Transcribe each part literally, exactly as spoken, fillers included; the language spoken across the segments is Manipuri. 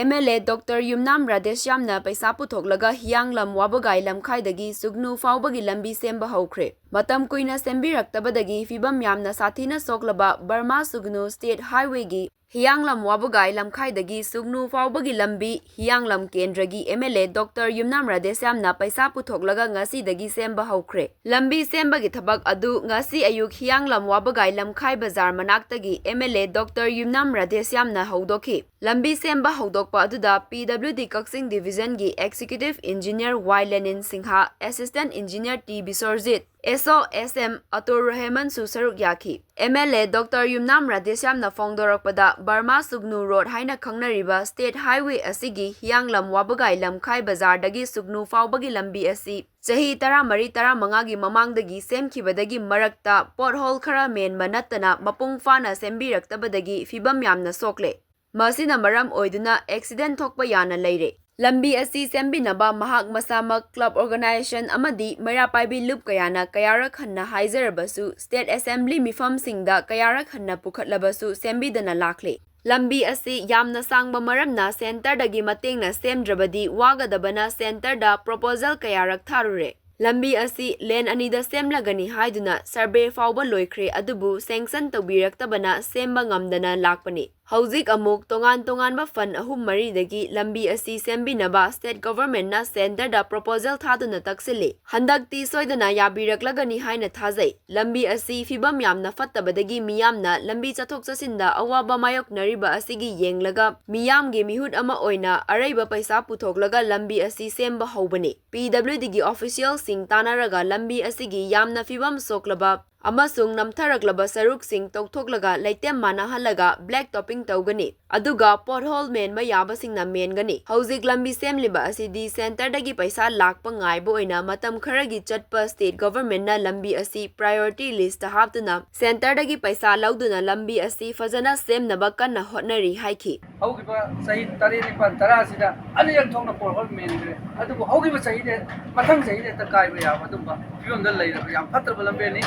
M L A doctor Yumnam ꯔꯥꯙꯦꯁ꯭ꯌꯥꯝꯅ ꯄꯩꯁꯥ ꯄꯨꯊꯣꯛꯂꯒ ꯍꯤꯌꯥꯡꯂꯝ ꯋꯥꯕꯒꯥꯏ ꯂꯝꯈꯥꯏꯗꯒꯤ ꯁꯨꯒꯅꯨ ꯐꯥꯎꯕꯒꯤ ꯂꯝꯕꯤ ꯁꯦꯝꯕ ꯍꯧꯈ꯭ꯔꯦ꯫ ꯃꯇꯝ ꯀꯨꯏꯅ ꯁꯦꯝꯕꯤꯔꯛꯇꯕꯗꯒꯤ ꯐꯤꯕꯝ ꯌꯥꯝꯅ ꯁꯥꯊꯤꯅ ꯁꯣꯛꯂꯕ ꯕꯔꯃꯥ ꯁꯨꯒꯅꯨ ꯁ꯭ꯇꯦꯠ ꯍꯥꯏꯋꯦꯒꯤ ꯍꯤꯌꯥꯡꯂꯝ ꯋꯥꯕꯒꯥꯏ ꯂꯝꯈꯥꯏꯗꯒꯤ ꯁꯨꯒꯅꯨ ꯐꯥꯎꯕꯒꯤ ꯂꯝꯕꯤ ꯍꯤꯌꯥꯡꯂꯝ ꯀꯦꯟꯗ꯭ꯔꯒꯤ M L A doctor Yumnam ꯔꯥꯙꯦꯁ꯭ꯌꯥꯝꯅ ꯄꯩꯁꯥ ꯄꯨꯊꯣꯛꯂꯒ ꯉꯁꯤꯗꯒꯤ ꯁꯦꯝꯕ ꯍꯧꯈ꯭ꯔꯦ꯫ ꯂꯝꯕꯤ ꯁꯦꯝꯕꯒꯤ ꯊꯕꯛ ꯑꯗꯨ ꯉꯁꯤ ꯑꯌꯨꯛ ꯍꯤꯌꯥꯡꯂꯝ ꯋꯥꯕꯒꯥꯏ ꯂꯝꯈꯥꯏ ꯕꯖꯥꯔ ꯃꯅꯥꯛꯇꯒꯤ M L A doctor Yumnam ꯔꯥꯙꯦꯁ꯭ꯌꯥꯝꯅ ꯍꯧꯗꯣꯛꯈꯤ꯫ ꯂꯝꯕꯤ ꯁꯦꯝꯕ ꯍꯧꯗꯣꯛꯄ ꯑꯗꯨꯗ ꯄꯤ ꯗꯕ꯭ꯂꯤꯎ ꯗꯤ ꯀꯛꯆꯤꯡ ꯗꯤꯚꯤꯖꯟꯒꯤ executive engineer Y Lenin Singh, assistant engineer T Biswarjit, S O S M Atur ꯔꯍꯃꯟꯁꯨ ꯁꯔꯨꯛ ꯌꯥꯈꯤ꯫ M L A doctor Yumnam ꯔꯥꯙꯦꯁ꯭ꯌꯥꯝꯅ ꯐꯣꯡꯗꯣꯔꯛꯄꯗ, ꯕꯔꯃꯥ ꯁꯨꯒꯅꯨ ꯔꯣꯗ ꯍꯥꯏꯅ ꯈꯪꯅꯔꯤꯕ ꯁ꯭ꯇꯦꯠ ꯍꯥꯏꯋꯦ ꯑꯁꯤꯒꯤ ꯍꯤꯌꯥꯡꯂꯝ ꯋꯥꯕꯒꯥꯏ ꯂꯝꯈꯥꯏ ꯕꯖꯥꯔꯗꯒꯤ ꯁꯨꯒꯅꯨ ꯐꯥꯎꯕꯒꯤ ꯂꯝꯕꯤ ꯑꯁꯤ ꯆꯍꯤ ꯇꯔꯥꯃꯔꯤ ꯇꯔꯥꯃꯉꯥꯒꯤ ꯃꯃꯥꯡꯗꯒꯤ ꯁꯦꯝꯈꯤꯕꯗꯒꯤ ꯃꯔꯛꯇ ꯄꯣꯠꯍꯣꯜ ꯈꯔ ꯃꯦꯟꯕ ꯅꯠꯇꯅ ꯃꯄꯨꯡ ꯐꯥꯅ ꯁꯦꯝꯕꯤꯔꯛꯇꯕꯗꯒꯤ ꯐꯤꯕꯝ ꯌꯥꯝꯅ ꯁꯣꯛꯂꯦ꯫ ꯃꯁꯤꯅ ꯃꯔꯝ ꯑꯣꯏꯗꯨꯅ ꯑꯦꯛꯁꯤꯗꯦꯟꯠ ꯊꯣꯛꯄ ꯌꯥꯅ ꯂꯩꯔꯦ꯫ ꯂꯝꯕꯤ ꯑꯁꯤ ꯁꯦꯝꯕꯤꯅꯕ ꯃꯍꯥꯛ ꯃꯁꯥꯃꯛ, ꯀ꯭ꯂꯕ ꯑꯣꯔꯒꯅꯥꯏꯖꯦꯁꯟ ꯑꯃꯗꯤ ꯃꯩꯔꯥ ꯄꯥꯏꯕꯤ ꯂꯨꯞ ꯀꯌꯥꯅ ꯀꯌꯥꯔꯛ ꯍꯟꯅ ꯍꯥꯏꯖꯔꯕꯁꯨ, ꯁ꯭ꯇꯦꯠ ꯑꯦꯁꯦꯝꯕ꯭ꯂꯤ ꯃꯤꯐꯝꯁꯤꯡꯗ ꯀꯌꯥꯔꯛ ꯍꯟꯅ ꯄꯨꯈꯠꯂꯕꯁꯨ ꯁꯦꯝꯕꯤꯗꯅ ꯂꯥꯛꯂꯦ꯫ ꯂꯝꯕꯤ ꯑꯁꯤ ꯌꯥꯝꯅ ꯁꯥꯡꯕ ꯃꯔꯝꯅ ꯁꯦꯟꯇꯔꯗꯒꯤ ꯃꯇꯦꯡꯅ ꯁꯦꯝꯗ꯭ꯔꯕꯗꯤ ꯋꯥꯒꯗꯕꯅ ꯁꯦꯟꯇꯔꯗ ꯄ꯭ꯔꯣꯄꯣꯖꯦꯜ ꯀꯌꯥꯔꯛ ꯊꯥꯔꯨꯔꯦ꯫ ꯂꯝꯕꯤ ꯑꯁꯤ ꯂꯦꯟ ꯑꯅꯤꯗ ꯁꯦꯝꯂꯒꯅꯤ ꯍꯥꯏꯗꯨꯅ ꯁꯔꯚꯦ ꯐꯥꯎꯕ ꯂꯣꯏꯈ꯭ꯔꯦ, ꯑꯗꯨꯕꯨ ꯁꯦꯡꯁꯟ ꯇꯧꯕꯤꯔꯛꯇꯕꯅ ꯁꯦꯝꯕ ꯉꯝꯗꯅ ꯂꯥꯛꯄꯅꯤ꯫ ꯍꯧꯖꯤꯛ ꯑꯃꯨꯛ ꯇꯣꯉꯥꯟ ꯇꯣꯉꯥꯟꯕ ꯐꯟ ꯑꯍꯨꯝ ꯃꯔꯤꯗꯒꯤ ꯂꯝꯕꯤ ꯑꯁꯤ ꯁꯦꯝꯕꯤꯅꯕ ꯁ꯭ꯇꯦꯠ ꯒꯚꯔꯟꯃꯦꯟꯠꯅ ꯁꯦꯟꯇꯔꯗ ꯄ꯭ꯔꯣꯄꯣꯖꯦꯜ ꯊꯥꯗꯨꯅ ꯇꯛꯁꯤꯜꯂꯤ꯫ ꯍꯟꯗꯛꯇꯤ ꯁꯣꯏꯗꯅ ꯌꯥꯕꯤꯔꯛꯂꯒꯅꯤ ꯍꯥꯏꯅ ꯊꯥꯖꯩ꯫ ꯂꯝꯕꯤ ꯑꯁꯤ ꯐꯤꯕꯝ ꯌꯥꯝꯅ ꯐꯠꯇꯕꯗꯒꯤ ꯃꯤꯌꯥꯝꯅ ꯂꯝꯕꯤ ꯆꯠꯊꯣꯛ ꯆꯠꯁꯤꯟꯗ ꯑꯋꯥꯕ ꯃꯥꯌꯣꯛꯅꯔꯤꯕ ꯑꯁꯤꯒꯤ ꯌꯦꯡꯂꯒ ꯃꯤꯌꯥꯝꯒꯤ ꯃꯤꯍꯨꯠ ꯑꯃ ꯑꯣꯏꯅ ꯑꯔꯩꯕ ꯄꯩꯁꯥ ꯄꯨꯊꯣꯛꯂꯒ ꯂꯝꯕꯤ ꯑꯁꯤ ꯁꯦꯝꯕ ꯍꯧꯕꯅꯤ꯫ ꯄꯤ ꯗꯕ꯭ꯂꯤꯎ ꯗꯤꯒꯤ ꯑꯣꯐꯤꯁꯤꯌꯦꯜꯁꯤꯡ ꯇꯥꯟꯅꯔꯒ ꯂꯝꯕꯤ ꯑꯁꯤꯒꯤ ꯌꯥꯝꯅ ꯐꯤꯕꯝ ꯁꯣꯛꯂꯕ ꯑꯃꯁꯨꯡ ꯅꯝꯊꯔꯛꯂꯕ ꯁꯔꯨꯛꯁꯤꯡ ꯇꯧꯊꯣꯛꯂꯒ ꯂꯩꯇꯦꯝ ꯃꯥꯟꯅꯍꯜꯂꯒ ꯕ꯭ꯂꯦꯛ ꯇꯣꯄꯤꯡ ꯇꯧꯒꯅꯤ, ꯑꯗꯨꯒ ꯄꯣꯠꯍꯣꯜ ꯃꯦꯟꯕ ꯌꯥꯕꯁꯤꯡꯅ ꯃꯦꯟꯒꯅꯤ꯫ ꯍꯧꯖꯤꯛ ꯂꯝꯕꯤ ꯁꯦꯝꯂꯤꯕ ꯑꯁꯤꯗꯤ ꯁꯦꯟꯇꯔꯗꯒꯤ ꯄꯩꯁꯥ ꯂꯥꯛꯄ ꯉꯥꯏꯕ ꯑꯣꯏꯅ ꯃꯇꯝ ꯈꯔꯒꯤ ꯆꯠꯄ ꯁ꯭ꯇꯦꯠ ꯒꯚꯔꯟꯃꯦꯟꯠꯅ ꯂꯝꯕꯤ ꯑꯁꯤ ꯄ꯭ꯔꯥꯏꯑꯣꯔꯤꯇꯤ ꯂꯤꯁ꯭ꯠꯇ ꯍꯥꯞꯇꯨꯅ ꯁꯦꯟꯇꯔꯗꯒꯤ ꯄꯩꯁꯥ ꯂꯧꯗꯨꯅ ꯂꯝꯕꯤ ꯑꯁꯤ ꯐꯖꯅ ꯁꯦꯝꯅꯕ ꯀꯟꯅ ꯍꯣꯠꯅꯔꯤ ꯍꯥꯏꯈꯤ꯫ ꯍꯧꯈꯤꯕ ꯆꯍꯤ ꯇꯔꯦꯠ, ꯅꯤꯄꯥꯜ, ꯇꯔꯥ ꯑꯁꯤꯗ ꯑꯅꯤꯔꯛ ꯊꯣꯛꯅ ꯄꯣꯠꯍꯣꯜ ꯃꯦꯟꯈ꯭ꯔꯦ꯫ ꯑꯗꯨꯕꯨ ꯍꯧꯈꯤꯕ ꯆꯍꯤꯗ, ꯃꯊꯪ ꯆꯍꯤꯗ ꯍꯦꯛꯇ ꯀꯥꯏꯕ ꯌꯥꯕ ꯑꯗꯨꯝꯕ ꯐꯤꯕꯝꯗ ꯂꯩꯔꯕ ꯌꯥꯝ ꯐꯠꯇ꯭ꯔꯕ ꯂꯝꯕꯤꯅꯤ꯫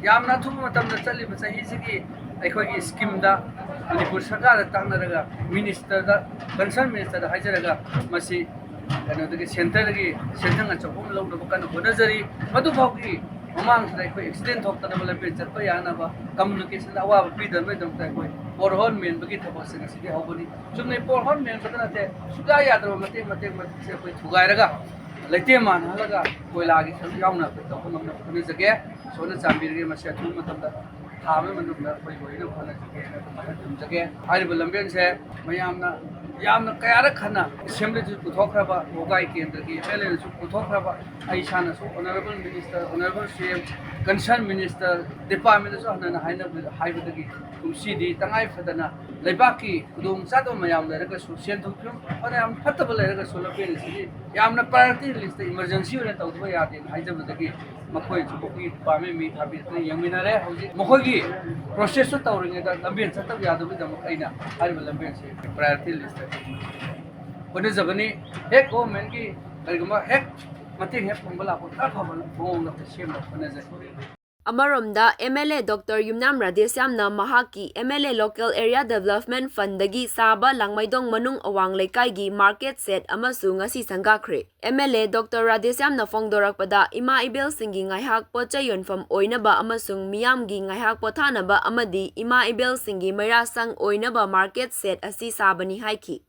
ꯌꯥꯝꯅ ꯑꯊꯨꯕ ꯃꯇꯝꯗ ꯆꯠꯂꯤꯕ ꯆꯍꯤꯁꯤꯒꯤ ꯑꯩꯈꯣꯏꯒꯤ ꯁ꯭ꯀꯤꯝꯗ ꯃꯅꯤꯄꯨꯔ ꯁꯔꯀꯥꯔꯗ ꯇꯥꯟꯅꯔꯒ ꯃꯤꯅꯤꯁꯇꯔꯗ, ꯀꯟꯁꯔꯟ ꯃꯤꯅꯤꯁꯇꯔꯗ ꯍꯥꯏꯖꯔꯒ ꯃꯁꯤ ꯀꯩꯅꯣꯗꯒꯤ, ꯁꯦꯟꯇꯔꯗꯒꯤ ꯁꯦꯟꯊꯪ ꯑꯆꯧꯕ ꯑꯃ ꯂꯧꯅꯕ ꯀꯟꯅ ꯍꯣꯠꯅꯖꯔꯤ꯫ ꯃꯗꯨꯐꯥꯎꯒꯤ ꯃꯃꯥꯡꯁꯤꯗ ꯑꯩꯈꯣꯏ ꯑꯦꯛꯁꯤꯗꯦꯟ ꯊꯣꯛꯇꯅꯕ, ꯂꯝꯕꯦꯟ ꯆꯠꯄ ꯌꯥꯅꯕ, ꯀꯝꯃ꯭ꯌꯨꯅꯤꯀꯦꯁꯟꯗ ꯑꯋꯥꯕ ꯄꯤꯗꯅꯕꯒꯤꯗꯃꯛꯇ ꯑꯩꯈꯣꯏ ꯕꯣꯔꯍꯣꯜ ꯃꯦꯟꯕꯒꯤ ꯊꯕꯛꯁꯦ ꯉꯁꯤꯗꯤ ꯍꯧꯕꯅꯤ꯫ ꯆꯨꯝꯅꯩ ꯕꯣꯔꯍꯣꯜ ꯃꯦꯟꯕꯗ ꯅꯠꯇꯦ, ꯁꯨꯡꯌꯥ ꯌꯥꯗ꯭ꯔꯕ ꯃꯇꯦꯛ ꯃꯇꯦꯛ ꯃꯇꯦꯛꯁꯦ ꯑꯩꯈꯣꯏ ꯊꯨꯒꯥꯏꯔꯒ ꯂꯩꯇꯦꯝ ꯃꯥꯟꯅꯍꯜꯂꯒ ꯀꯣꯏꯂꯥꯒꯤ ꯁꯔꯨꯛ ꯌꯥꯎꯅ ꯑꯩꯈꯣꯏ ꯇꯧꯕ ꯉꯝꯅꯕ ꯍꯣꯠꯅꯖꯒꯦ꯫ ꯏꯁꯣꯔꯅ ꯆꯥꯟꯕꯤꯔꯒꯦ, ꯃꯁꯤ ꯑꯊꯨꯕ ꯃꯇꯝꯗ ꯊꯥ ꯑꯃꯒꯤ ꯃꯅꯨꯡꯗ ꯑꯩꯈꯣꯏ ꯂꯣꯏꯅ ꯍꯣꯠꯅꯖꯒꯦꯅ ꯑꯗꯨꯃꯥꯏꯅ ꯊꯝꯖꯒꯦ꯫ ꯍꯥꯏꯔꯤꯕ ꯂꯝꯕꯦꯟꯁꯦ ꯃꯌꯥꯝꯅ ꯌꯥꯝꯅ ꯀꯌꯥꯔꯛ ꯍꯟꯅ ꯑꯦꯁꯦꯝꯕ꯭ꯂꯤꯗꯁꯨ ꯄꯨꯊꯣꯛꯈ꯭ꯔꯕ, ꯋꯥꯒꯥꯏ ꯀꯦꯟꯗ꯭ꯔꯒꯤ ꯑꯦꯝ ꯑꯦꯜ ꯑꯦꯅꯁꯨ ꯄꯨꯊꯣꯛꯈ꯭ꯔꯕ, ꯑꯩ ꯏꯁꯥꯅꯁꯨ ꯑꯣꯅꯔꯦꯕꯜ ꯃꯤꯅꯤꯁꯇꯔ, ꯑꯣꯅꯔꯦꯕꯜ ꯁꯤ ꯑꯦꯝ, ꯀꯟꯁꯔꯟ ꯃꯤꯅꯤꯁꯇꯔ, ꯗꯤꯄꯥꯔꯠꯃꯦꯟꯗꯁꯨ ꯍꯟꯅ ꯍꯟꯅ ꯍꯥꯏꯅꯕ-, ꯍꯥꯏꯕꯗꯒꯤ ꯀꯨꯝꯁꯤꯗꯤ ꯇꯉꯥꯏ ꯐꯗꯅ ꯂꯩꯕꯥꯛꯀꯤ ꯈꯨꯗꯣꯡ ꯆꯥꯗꯕ ꯃꯌꯥꯝ ꯂꯩꯔꯒꯁꯨ, ꯁꯦꯟ ꯊꯨꯝ ꯐꯤꯕꯝ ꯐꯅꯌꯥꯝ ꯐꯠꯇꯕ ꯂꯩꯔꯒꯁꯨ, ꯂꯝꯕꯦꯟ ꯑꯁꯤꯗꯤ ꯌꯥꯝꯅ ꯄ꯭ꯔꯥꯏꯌꯣꯔꯤꯇꯤ ꯂꯤꯁꯇ ꯏꯃꯔꯖꯦꯟꯁꯤ ꯑꯣꯏꯅ ꯇꯧꯗꯕ ꯌꯥꯗꯦꯅ ꯍꯥꯏꯖꯕꯗꯒꯤ ꯃꯈꯣꯏꯁꯨ ꯃꯈꯣꯏꯒꯤ ꯗꯤꯄꯥꯔꯠꯃꯦꯟ ꯃꯤ ꯊꯥꯕꯤꯔꯛꯇꯨꯅ ꯌꯦꯡꯃꯤꯟꯅꯔꯦ꯫ ꯍꯧꯖꯤꯛ ꯃꯈꯣꯏꯒꯤ ꯄ꯭ꯔꯣꯁꯦꯁꯇꯨ ꯇꯧꯔꯤꯉꯩꯗ ꯂꯝꯕꯦꯟ ꯆꯠꯇꯕ ꯌꯥꯗꯕꯒꯤꯗꯃꯛ ꯑꯩꯅ ꯍꯥꯏꯔꯤꯕ ꯂꯝꯕꯦꯟꯁꯦ ꯄ꯭ꯔꯥꯏꯌꯣꯔꯤꯇꯤ ꯂꯤꯁꯇ ꯍꯣꯠꯅꯖꯕꯅꯤ꯫ ꯍꯦꯛ ꯒꯣꯚꯔꯟꯃꯦꯟꯒꯤ ꯀꯔꯤꯒꯨꯝꯕ ꯍꯦꯛ ꯃꯇꯦꯡ ꯍꯦꯛ ꯐꯪꯕ ꯂꯥꯛꯄ ꯈꯔ ꯐꯕ ꯃꯑꯣꯡꯗ ꯑꯩꯈꯣꯏ ꯁꯦꯝꯅꯕ ꯍꯣꯠꯅꯖꯩ꯫ ꯑꯃꯔꯣꯝꯗ, M L A doctor Yumnam ꯔꯥꯙꯦꯁ꯭ꯌꯥꯝꯅ ꯃꯍꯥꯛꯀꯤ M L A local area development ꯐꯟꯗꯒꯤ ꯁꯥꯕ ꯂꯥꯡꯃꯩꯗꯣꯡ ꯃꯅꯨꯡ ꯑꯋꯥꯡ ꯂꯩꯀꯥꯏꯒꯤ ꯃꯥꯔꯀꯦꯠ ꯁꯦꯠ ꯑꯃꯁꯨ ꯉꯁꯤ ꯁꯪꯒꯥꯈ꯭ꯔꯦ꯫ ꯑꯦꯝ ꯑꯦꯜ ꯑꯦ ꯗꯣꯛꯇꯔ ꯔꯥꯙꯦꯁ꯭ꯌꯥꯝꯅ ꯐꯣꯡꯗꯣꯔꯛꯄꯗ, ꯏꯃꯥ ꯏꯕꯦꯜꯁꯤꯡꯒꯤ ꯉꯥꯏꯍꯥꯛ ꯄꯣꯠ ꯆꯩ ꯌꯣꯟꯐꯝ ꯑꯣꯏꯅꯕ ꯑꯃꯁꯨꯡ ꯃꯤꯌꯥꯝꯒꯤ ꯉꯥꯏꯍꯥꯛ ꯄꯣꯊꯥꯅꯕ ꯑꯃꯗꯤ ꯏꯃꯥ ꯏꯕꯦꯜꯁꯤꯡꯒꯤ ꯃꯩꯔꯥꯁꯪ ꯑꯣꯏꯅꯕ ꯃꯥꯔꯀꯦꯠ ꯁꯦꯠ ꯑꯁꯤ ꯁꯥꯕꯅꯤ ꯍꯥꯏꯈꯤ꯫